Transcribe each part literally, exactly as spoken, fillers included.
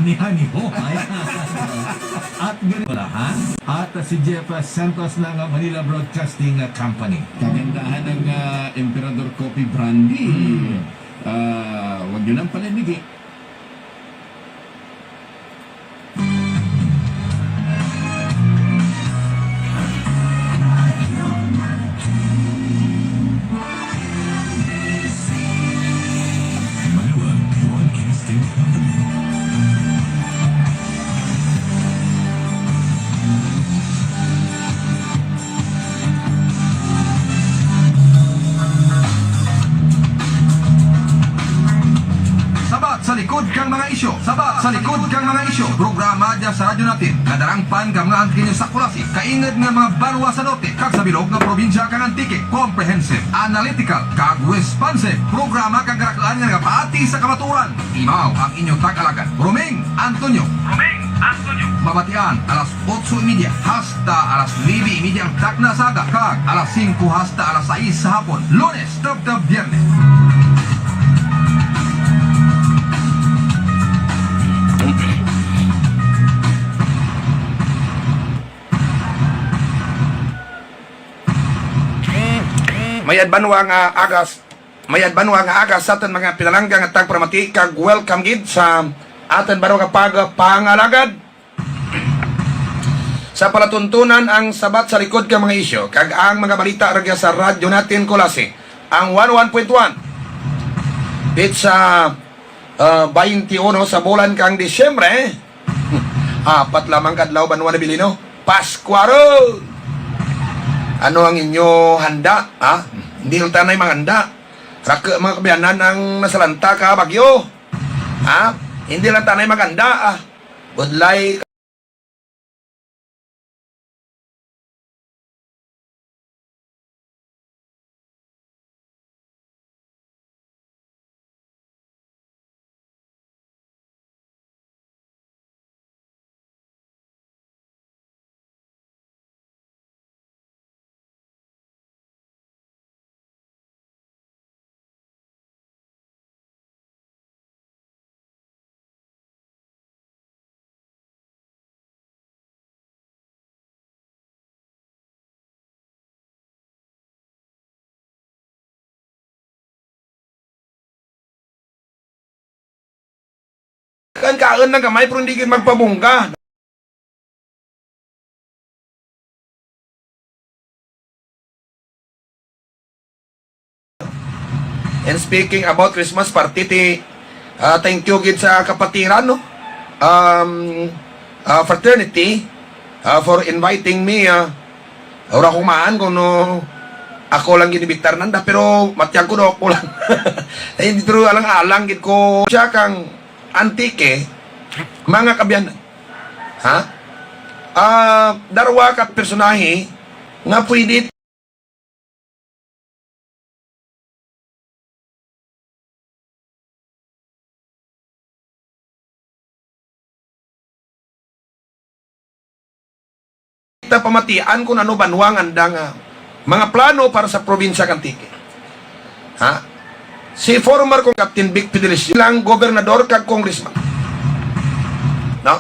Ni Honey Ho, ay. At ganun pala, ha? At, ah, si Jeff, ah, Santos ng, ah, Manila Broadcasting, ah, Company. Kagandahan ng, ah, Emperador Coffee Brandy. Mm. Ah, wag nyo nang paninigi. Manila Broadcasting Company. Sabat sa likod kang mga isyu. Sabat sa likod kang mga isyu. Programa dya sa radyo natin. Nadarangpan ka mga Antiqueño sa Culasi. Kaingid nga mga banwa sa norte kag sa bilog nga probinsya kang Antique. Comprehensive, analytical, kag responsive. Programa kang karakuan nga nagapati sa kamaturan. Imaw ang inyo tag-alagad, Roming Antonio. Roming Antonio. Mabatian alas otso y media hasta alas nuebe y media ang takna sa aga, kag alas singko hasta alas sais sa hapon, Lunes tubtob Biyernes. May adbanwa nga agas, may adbanwa nga agas sa aton mga pinalangga nga tagparamati, kag welcome gid sa aton banwa nga pagpangalagad. Sa palatuntunan ang sabat sa likod ka mga isyu, kag ang mga balita ragya sa Radyo Natin Culasi, ang one oh one point one. Pitsa, ah, twenty-one sa bulan kang Disyembre, apat lamang ka adlaw, banwa nabilin, no? Paskwa ron! Ano ang inyo handa, ha? Hindi lang tanay manghanda. Rake, mga kaabyanan, ang nasalanta ka bagyo. Ha? Hindi lang tanay maganda, ah. Budlay. Kan kaon lang gamay, pero hindi gid magpabungga. And speaking about Christmas party, ti, ah, thank you gid sa kapatiran, no? Um, ah, fraternity, ah, for inviting me, ah, Wala ko maan kung no ako lang ginibitar nanda, pero matiyag ko daw ako lang. Eh, pero alang-alang gid ko siya kang Antique, mga kaabyanan. Ha? Ah, darwa ka personahe nga pwede ta pamatian kung ano banwa ang andang, ah, mga plano para sa probinsya kang Antique. Ha? Si former kong Captain Vic Fedelicio lang gobernador kag congressman. No?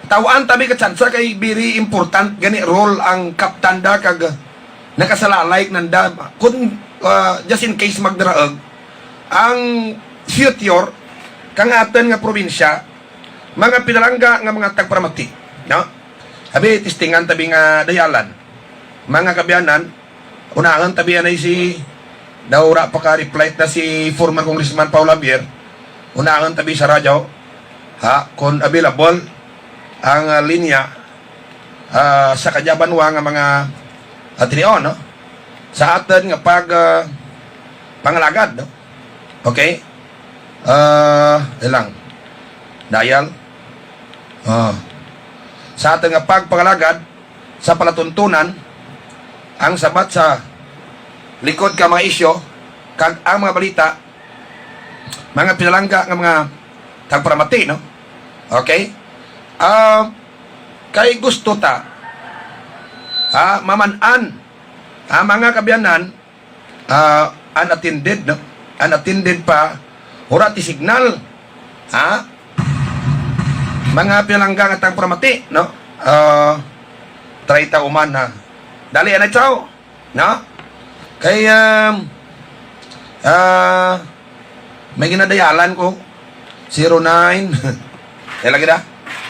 Taw-an tabi ka tsansa kay very important gani role ang kaptanda kag nakasalalay nanda. Kung, ah, just in case magdaraag ang future kang aton nga probinsya, mga pinalangga nga mga tagparamati, no? Abi, testingan tabi nga dayalan. Mga kaabyanan, unahon tabi anay si, daw wala pa ka-reply na si former Congressman Paul Javier. Unahon tabi sa radyo, ha, kung available ang, ah, linya, ah, sa kadyabanwa nga mga, ah, tinion, no? Sa aton nga pag, ah, pangalagad, no? Okay? Ah, ilang. Dial. Ah. Sa aton nga pagpangalagad sa palatuntunan, ang sabat sa likod ka mga isyu, kag ang mga balita, mga pinalangga nga mga tagparamati, no? Okay? Ah, kay gusto ta, ah, maman-an, ah, mga kaabyanan, ah, unattended, no? Unattended pa, wala ti signal. Ha? Mga pinalangga nga tagparamati, no? Ah, try ta uman, ha. Dali, anay, tsaw. No? Kay, um, ah, may ginadayalan ko. Zero nine. Kaya lagi na.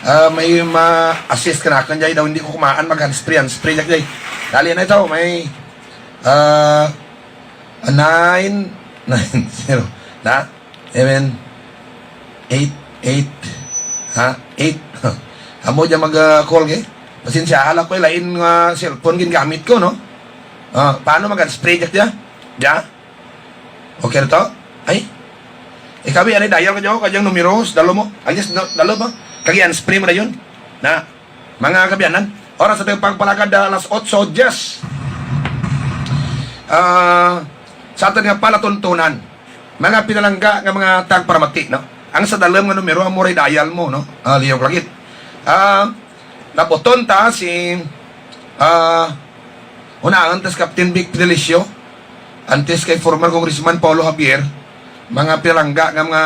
Ah, may ma-assist ka na akin, jay. Daw hindi ko kumaan mag-hands-free, hands-free, jay. Dali na ito. May, ah, nine, nine, zero. Na? Amen. Eight, eight. Ha? Eight. Amo dyan mag, ah, call, eh. Pasensya, hala ko, lain nga cellphone gingamit ko, no? Ah, paano mag-spray, Jack, dyan? Dyan? Okay na to? Ay. Ikaw, anay, dial ka dyan, kanyang numero, dalo mo. Ay, yes, no, dalo mo. Kagi, spray mo na yun. Na, mga kaabyanan, oras sa atong pagpalakad, ah, alas otso diyes. Ah, sa aton nga palatuntunan, mga pinalangga nga mga tagparamati, no? Ang sa dalom nga numero, amo ray dial mo, no? Ah, liyog lagi. Ah, nabuton ta si, ah, unahan ta si Captain Vic Fedelicio, antes kay former Congressman Paolo Javier, mga pinalangga nga mga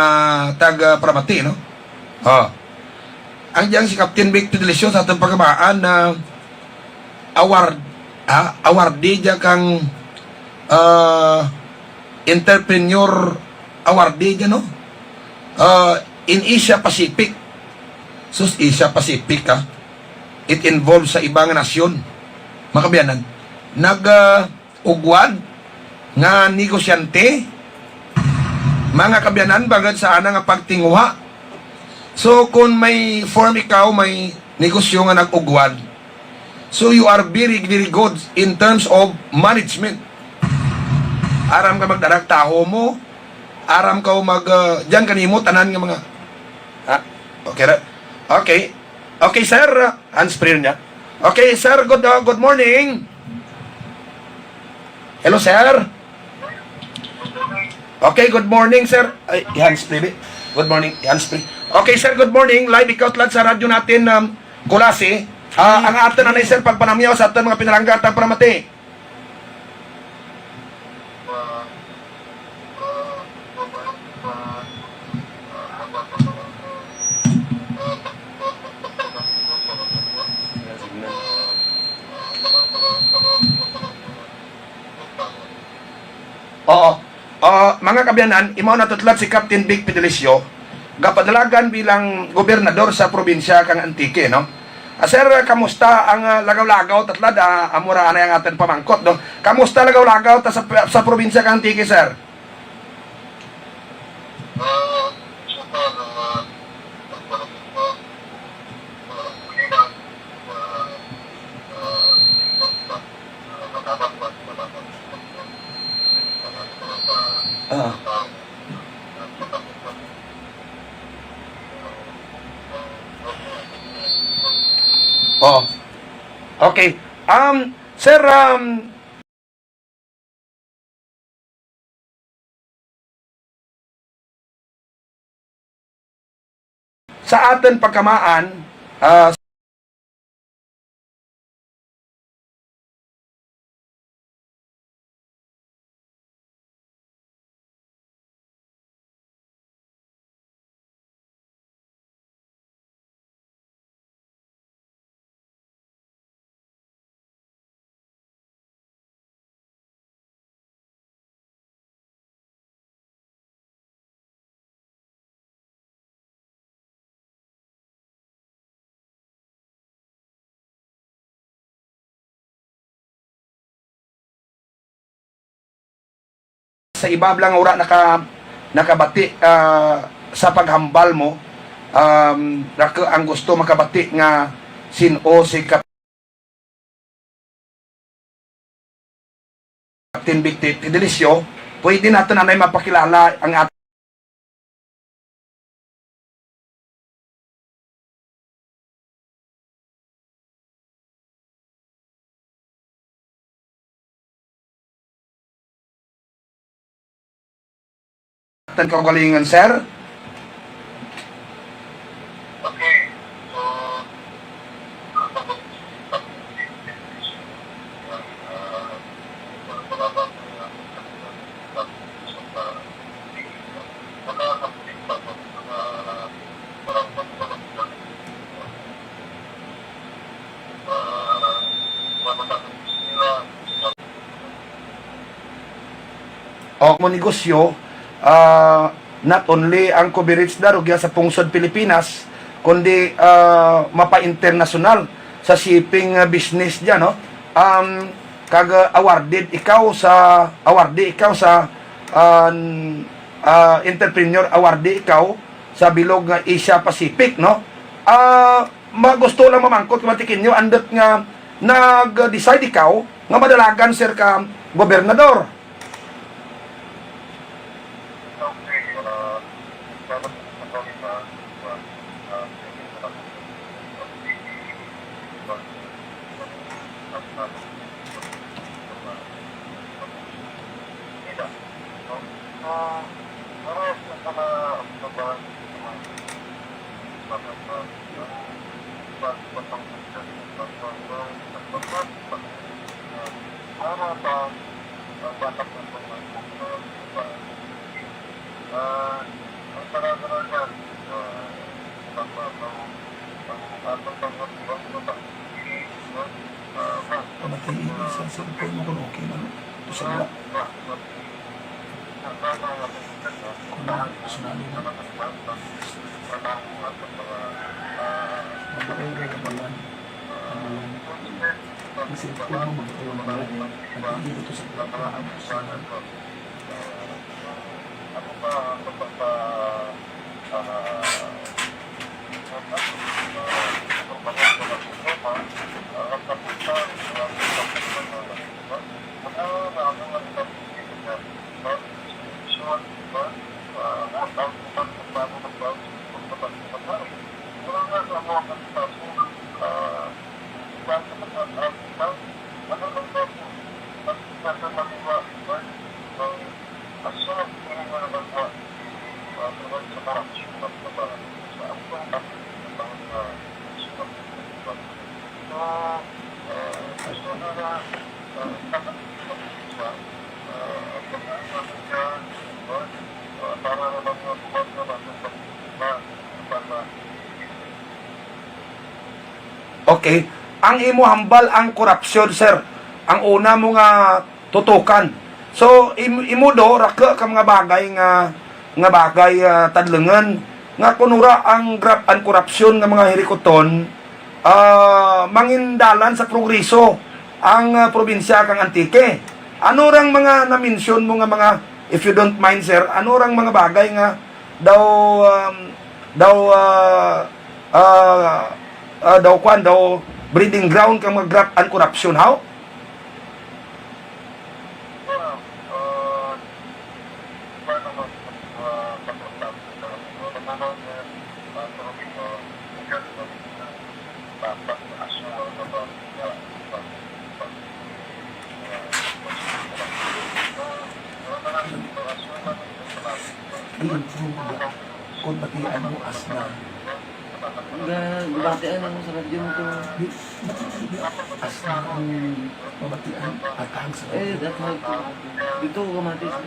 tagparamati, no? Oh. Ang diyang si Captain Vic Fedelicio sa atong pagkamaan na award, ha? Awardee dya kang, ah, entrepreneur awardee dya, no? Ah, in Asia Pacific. Sus, Asia Pacific, ha? It involves sa iba nga nasyon. Mga kaabyanan, nag, ah, ugwad nga negosyante, mga kaabyanan, bagad sa ana nga pagtinguha. So, kung may firm ikaw, may negosyo nga nag-ugwad, so you are very, very good in terms of management. Aram ka magdarag taho mo, aram ka mag, uh, diyan kanimo, tanan nga mga, ha? Okay ra? Okay. Okay, sir. Hands-free niya. Okay, sir. Good, uh, good morning. Hello, sir. Okay, good morning, sir. Ay, hands-free. Good morning, hands-free. Okay, sir, good morning. Live ikaw tulad sa radyo natin, um, Kulasi. Ah, ang aton anay, sir, pagpanamyaw sa aton mga pinalangga at pagparamati. Oo. Ah, mga kaabyanan, imaw na tutlat si Captain Vic Fedelicio, gapadalagan bilang gobernador sa probinsya kang Antique, no? Ah, sir, kamusta ang, ah, lagaw-lagaw, tatlad, ah, amo ra anay ang aton pamangkot, no? Kamusta lagaw-lagaw ta sa, sa probinsya kang Antique, sir? Ah. Oh. Okay. Um, sir, um, sa aton pagkamaan, ah, sa iba lang nga wala naka-, nakabati, ah, sa paghambal mo, um, ra ko ang gusto makabati nga sin-o si Kap-, Captain Vic Fedelicio, pwede naton anay mapakilala ang at-, Tan kaugalingon, sir. Okay. So, o mo negosyo, ah, not only ang coverage na rugya sa pungsod Pilipinas, kundi, ah, mapa-internasyonal sa shipping, ah, business dyan, no? Um, kag, ah, awarded ikaw sa, awardee ikaw sa, ah, n-, ah, entrepreneur, awardee ikaw sa bilog nga Asia Pacific, no? Ah, magusto lang mamangkot ko, Matikinyo, andot nga nag-decide ikaw nga madalagan, sir, ka gobernador. Pamatii sa cellphone mo kung okay na, no? Ito sa wala. Kung na, personal na. Mabuhay ka, kabayan. Kabayan. Ang cellphone mo, mabuhay ka, kabayan. Pag-iingat sa pagkakaan, sa Okay. Ang imo hambal ang korupsyon, sir. Ang una mo nga tutukan. So, im-, imo do, rake ka mga bagay nga, nga bagay, ah, tadlengen, nga kunura ang graft and corruption nga mga hirikuton, ah, mangindalan sa progreso ang, ah, probinsya kang Antique. Ano rang mga na-mention mo nga mga, if you don't mind, sir, ano rang mga bagay nga daw, um, daw, ah, ah, ah, daw kwan, daw breeding ground kang mga graft and corruption, how? I-improve na. Kung batian mo, as na. Ga-, gabatian mo sa radyo mo to. Di, di, di, as na ang mabatian, atang sa Eh, radyo. That's how to. Dito ko gamati sa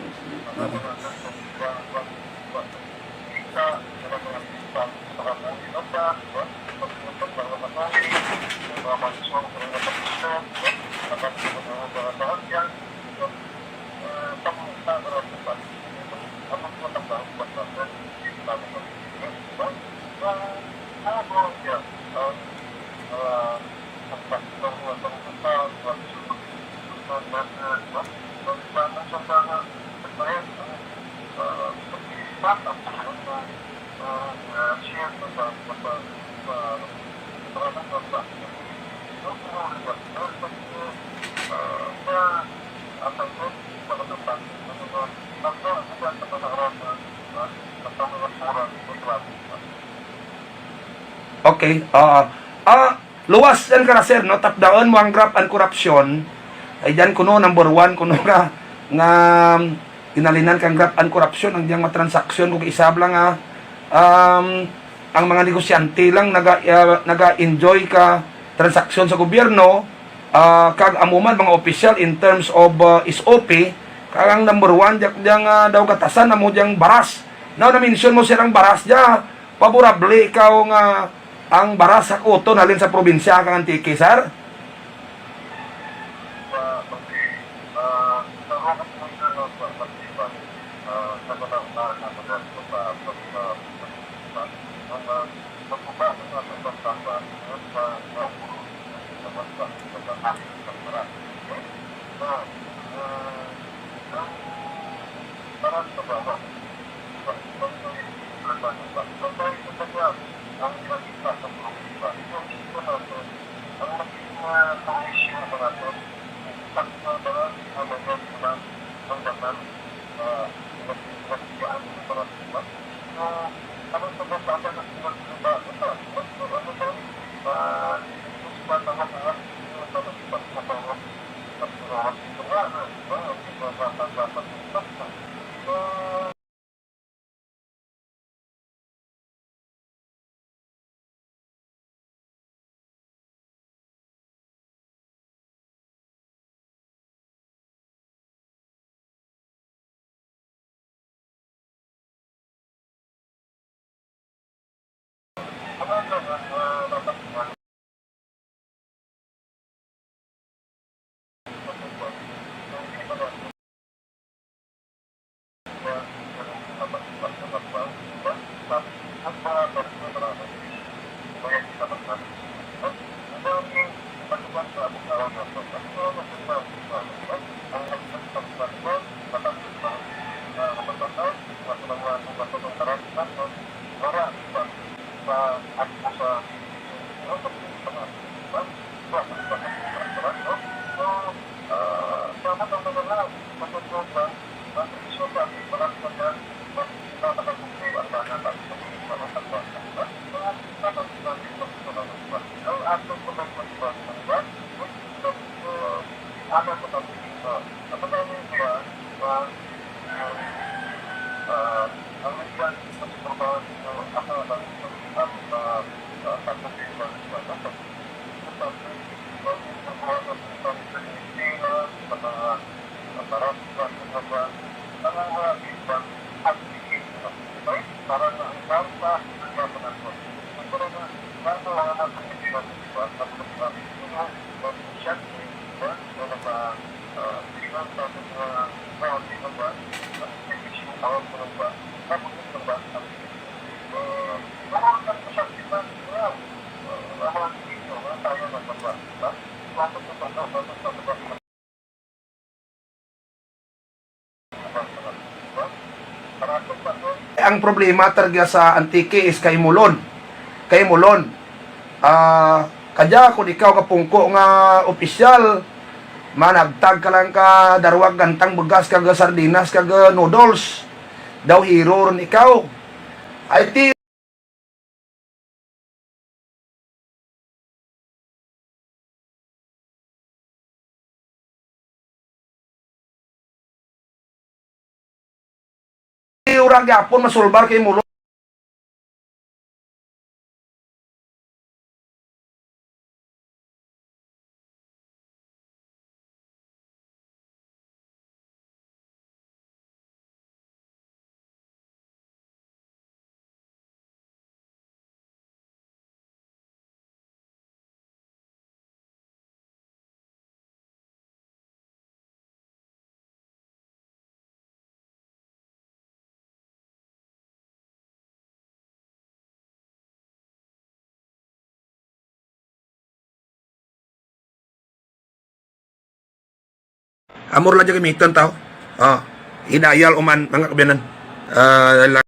Okay. Okay, oo. Ah, luwas yan ka na, sir, no? Tapdaon mo ang graft and corruption. Ay, dyan kuno, number one, kuno nga, nga ginalinan kang graft and corruption, ang diyang matransaksyon, kung isab lang, ah, um, ang mga negosyante lang naga, ah, naga-enjoy ka transaksyon sa gobyerno, ah, kag amo man mga opisyal in terms of, ah, S O P, kag ang number one, diya, diya nga daw gatasan, amo diyang baras. Now, na-mention mo, sir, ang baras, diya, favorable ikaw nga ang baras sa kuton halin sa probinsya kang Antique, sir? Mga magkuba sa mga pagpapasa sa mga sa mga sa mga sa mga sa mga sa mga para sa baba. Ang Ang problema talaga sa Antique is kay Mulon. Kay Mulon. Ah, kadya, kung ikaw kapungko nga opisyal, managtag ka lang ka darwa gantang bugas, kag sardinas, kag noodles. Daw hero ron ikaw. I think Ura gyapon masulbar kay Mulon. Amor lang dyan gamiton tao. Oh, hinayal uman, mga kabiyanan. Ah,